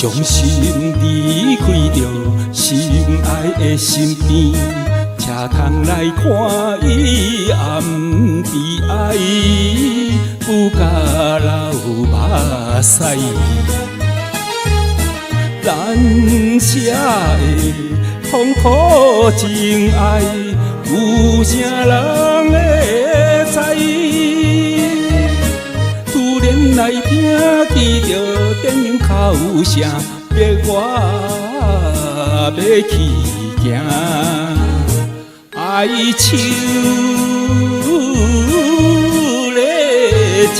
傷心離開著心愛的身邊，車窗來看伊暗悲哀，不甲流目屎。難捨的痛苦情愛，有啥人會知？突然來聽見著電音哭聲，逼我欲去行。愛手咧車。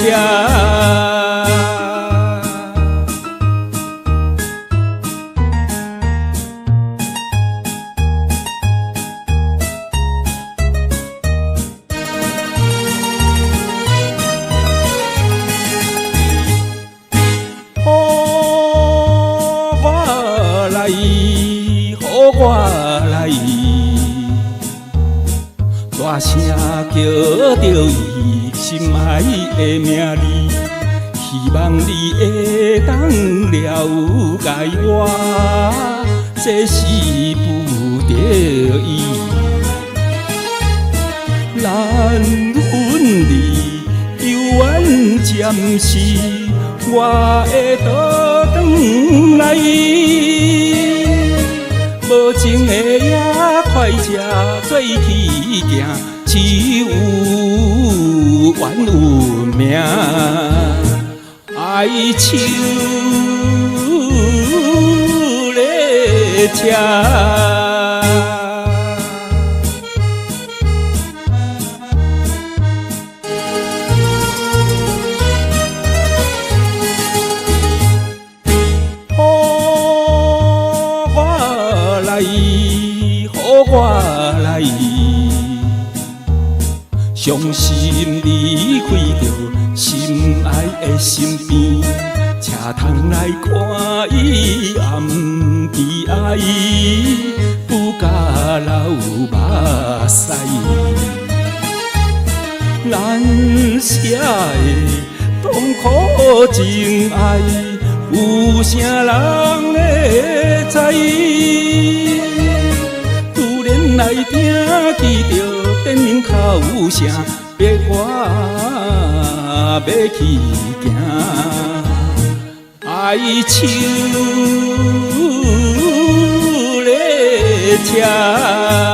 予我來，予我來，大聲叫著伊心愛的名字，希望你會當了解我，這是不得已。難分離，猶原暫時，我會倒轉來。無情的也快車做去行，只有怨運命。愛手咧車。予我來，予我來，傷心離開著心愛的身邊，車窗來看伊暗悲哀，不甲流目屎。難捨的痛苦情愛，有啥人會知？突然來聽見著電音哭聲，逼我欲去行。愛手咧車。